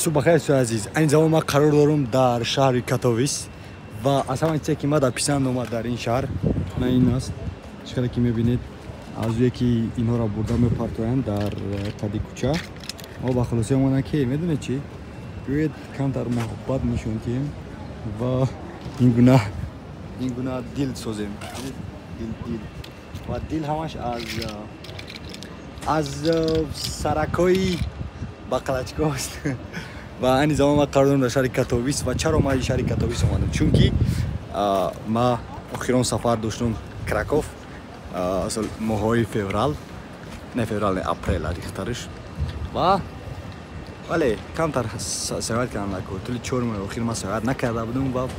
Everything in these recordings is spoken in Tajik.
Субҳ бахайр, дӯстои азиз. Айни замон ман қарор дорам дар шаҳри Катовис ва аз ҳама чизе ки ман дар писанд омад дар ин шаҳр на ин аст. Чӣ қадар ки мебинед, аз ӯе ки инҳоро бурда мепартоянд дар қади кӯча, мо ба хулоса омадам ки медонед чӣ, биёед камтар муҳаббат нишон диҳем ва ин гуна дил созем. Дил, дил ва дил ҳамаш аз саракҳои бақалачкост. Ва айни замон ман қарор дорам дар шаҳри Катовис. Ва чаро ман шаҳри Катовис омадам? Чунки ман охирон сафар доштам Краков, моҳҳои феврал, не феврал, не, апрел дақиқтараш. Ва бале, камтар саёҳат кардам наку. Тӯли 4 моҳи охир ман саёҳат накарда будам ва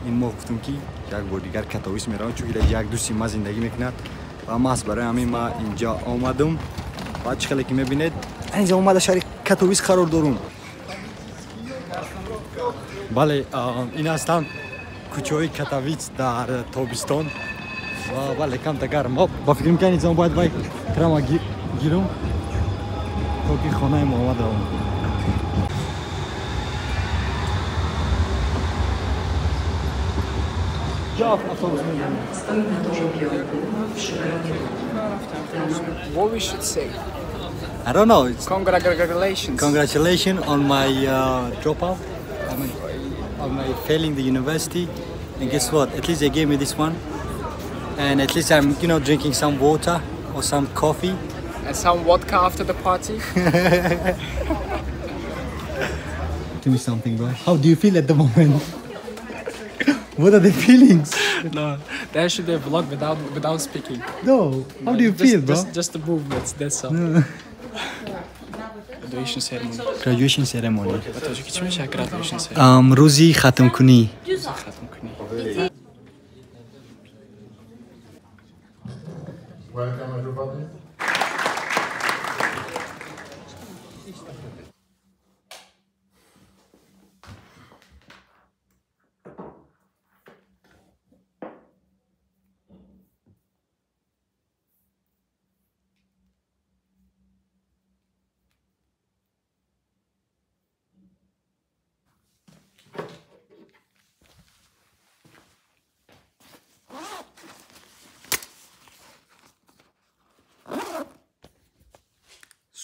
ин моҳ гуфтам, ки як бор дигар Катовис меравам, чунки дар як дӯсти ман зиндагӣ мекунад ва маҳз барои ҳамин ман инҷа омадам. Ва чӣ хеле ки мебинед, айни замон ман дар шаҳри Катовис қарор дорум. Бале, ин ҳастанд кӯчаҳои Катовиц дар тобистон. Ва бале, камта гарм. Ба фикрам, ки айни замон бояд вай трама гирам, то ки хонаи Муҳаммад равам. Автобус. Stoi na torze piątym przy peronie drugim. What we should say? I don't know. It's Congratulations. Congratulations on my dropout. I mean, on my failing the university. And guess what? At least they gave me this one. And at least I'm drinking some water or some coffee. And some vodka after the party. Tell me something, bro. How do you feel at the moment? What are the feelings? No, there should be a vlog without speaking. No. How do you Just, feel, bro? Just the movements. That's all. Graduation ceremony. Graduation ceremony. Ба тоҷикӣ чӣ мешавад graduation ceremony? Рӯзи хатмкунӣ. Хатмкунӣ. Welcome, everybody.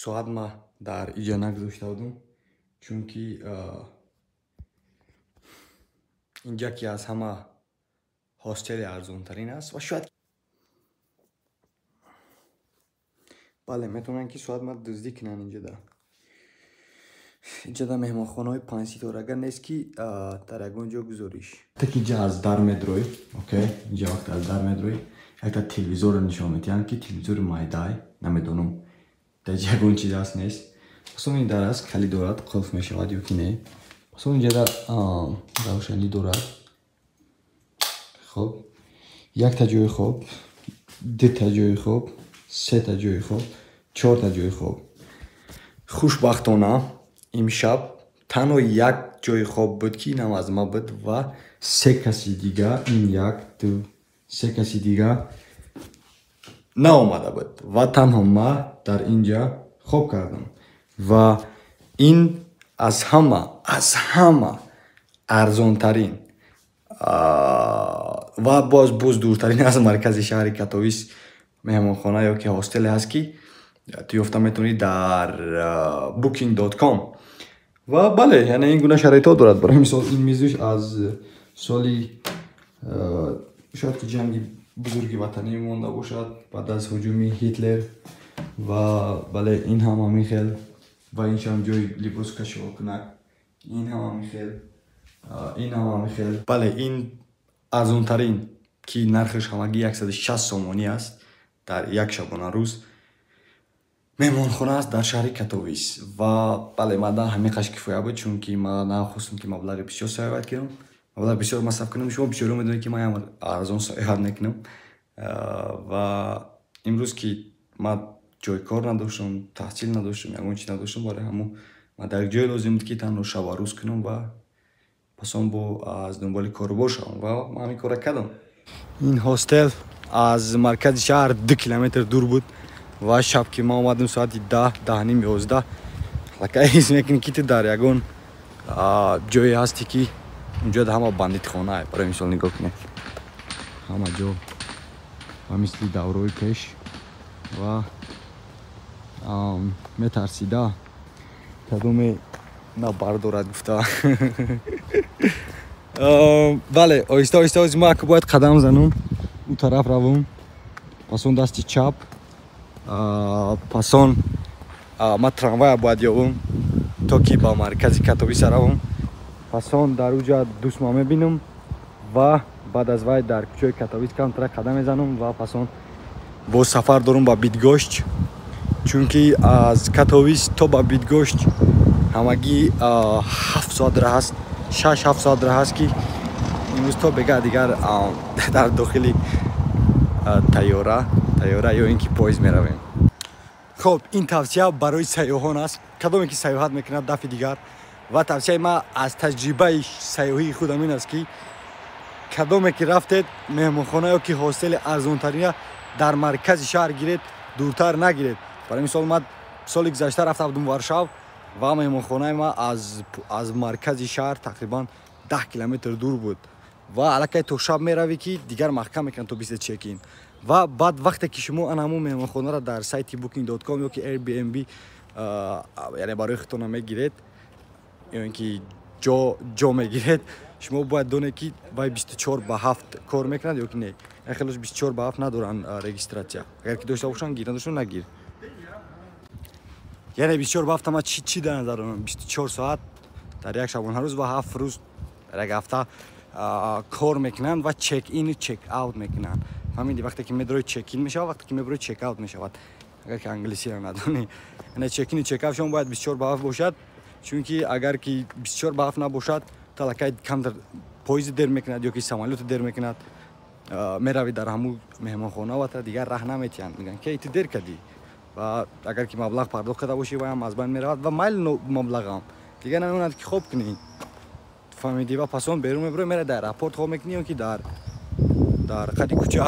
Соат ма дар иҷа нагузошта будам, чунки инҷа ки аз ҳама ҳостели арзонтарин аст ва шояд, бале, метавонанд, ки соат ма дуздӣ кунанд. Инҷада меҳмонхонаҳои панҷситорага нест, ки дар ягон ҷо гузориш. Так, инҷа аз дар медроӣ, окей, инҷа вақте аз дар медроӣ, якта телевизорро нишон медиҳанд, ки телевизори майдай, намедонам, дар ягон чиз аст, нест. Пасон ин дар аст, калид дорад, қулф мешавад ё ки не. Пасон инҷа равшанӣ дорад. Хоб, якта ҷои хоб, дута ҷои хоб, сета ҷои хоб, чорта ҷои хоб. Хушбахтона, имшаб танҳо як ҷои хоб буд, ки инам аз ма буд ва се каси дига, ин як, ду, се каси дига наомада буд ва танҳо ма дар ин ҷа хоб кардам. Ва ин аз ҳама арзонтарин ва боз дуртарин аз маркази шаҳри Катовис меҳмонхона ё ки ҳостеле ҳаст, ки ту ёфта метавонӣ дар booking.com. Ва бале, яъне ин гуна шароитҳо дорад. Барои мисол, ин мизуш аз соли шояд ки ҷанги бузурги ватанӣ монда бошад, баъд аз ҳуҷуми Ҳитлер. Ва бале, ин ҳам ҳамин хел ва иншам ҷои либос кашиво кунак, ин ҳам ҳамин хел, ин ҳам ҳамин хел. Бале, ин арзонтарин, ки нархаш ҳамагӣ 160 сомонӣ аст дар як шабонарӯз, меҳмонхона аст дар шаҳри Катовис. Ва бале, ман дар ҳамин қаш кифоя буд, чунки ман нахостам, ки маблағи бисёр саёҳат кунам, маблағи бисёр масраф кунам. Шумо бисёриҳо медонед, ки ман ям арзон саёҳат мекунам. Ва имрӯз ки ман ҷои кор надоштам, таҳсил надоштам, ягон чиз надоштам, барои ҳамон ман дар ҷое лозим буд, ки танҳо шабарӯз кунам ва пасон бо аз дунболи корубор шавам ва ман ҳамин корро кардам. Ин ҳостел аз маркази шаҳр 2 километр дур буд ва шаб ки ман омадам, соати 10, 10:30, 11, аллакай ҳис мекунӣ, ки ту дар ягон ҷое ҳасте ки унҷо ҳама бандитхона. Барои мисол нигоҳ кунед, ҳама ҷо ба мисли даврои пеш ва метарсида кадоме набардорад гуфта. Бале, оҳиста оҳиста ози ма ку бояд қадам занум, ӯ тараф равум, пасон дасти чап, пасон ма трамвая бояд ёбум то ки ба маркази Катовиса равум, пасон дар уҷа дӯстма мебинам ва баъд аз вай дар кӯчаи Катовис камтара қадам мезанам ва пасон боз сафар дорум ба Бидгошт, чунки аз Катовис то ба Бидгошт ҳамагӣ 7 соат раҳ аст, 6-7 соат раҳ аст, ки имрӯз то бега дигар дар дохили тайёра ё ин ки поезд меравем. Хоб, ин тавсия барои сайёҳон аст, кадоме ки сайёҳат мекунад дафъи дигар. Ва тавсияи ман аз таҷрибаи сайёҳии худам ин аст, ки кадоме ки рафтед меҳмонхона ё ки ҳостели арзонтарина дар маркази шаҳр гиред, дуртар нагиред. Барои мисол ман соли гузашта рафта будум Варшав ва меҳмонхонаи ман аз маркази шаҳр тақрибан 10 километр дур буд ва аллакай то шаб меравӣ ки дигар маҳкам мекунанд то бистед чекин. Ва баъд вақте ки шумо ан ҳамун меҳмонхонаро дар сайти booking.com ё ки Airbnb, яъне барои худтона мегиред ё ин ки ҷо мегиред, шумо бояд донед ки вай 24/7 кор мекунад ё ки не. Хелош 24/7 надоранд регистратсия. Агар ки дошта бошанд гир, надошта нагир. Яъне 24/7 ма чӣ дар назар дорам? 24 соат дар як шабонарӯз ва 7 рӯз дар як ҳафта кор мекунанд ва чек-ин чек-аут мекунанд. Фаҳмидӣ? Вақте ки медрои чек-ин мешавад, вақте ки меброи чек-аут мешавад. Агар ки англисиро надонӣ. Яъне чек-ин чек-аут шумо бояд 24/7 бошад, чунки агар ки 24/7 набошад, талакай камтар поезд дер мекунад ё ки самолёт дер мекунад, меравӣ дар ҳамун меҳмонхона ва та дигар раҳ наметиҳанд, мегӯянд ки ту дер кардӣ. Ва агар ки маблағ пардохт карда бошӣ, вай ҳам аз байн меравад ва майл маблағам дигар намемонад ки хоб кунӣ. Фаҳмидӣ? Ва пасон берун мебурӣ, меравӣ дар аэропорт хоб мекунӣ ё ки дар қади кӯча.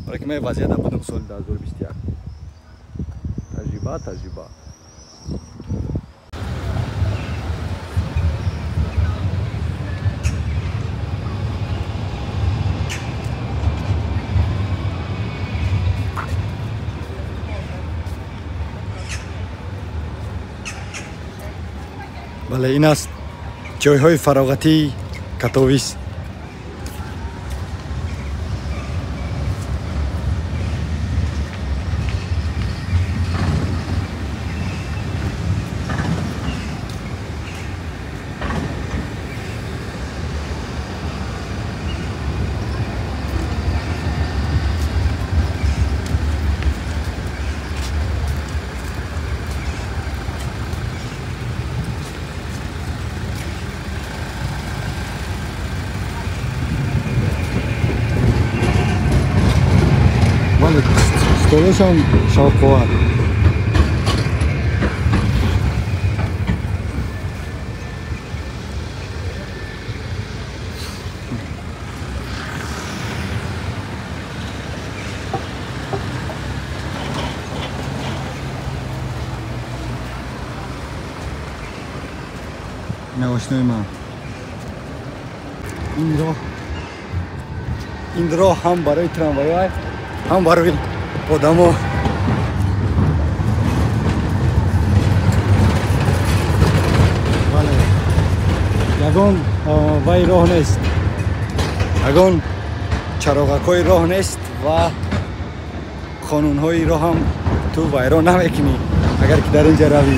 Барои ки ман вазъият будам соли 2021. Таҷриба. Бале, ин аст ҷойҳои фароғатии Катовис. Столашам шавқовар. Ошнои ман. Ин роҳ ҳам барои трамвайҳо, ҳам барои одамо. Бале, ягон вай роҳ нест, ягон чароғакҳои роҳ нест ва қонунҳои роҳ ҳам ту вайрон намекунӣ агар ки дар ин ҷа равӣ.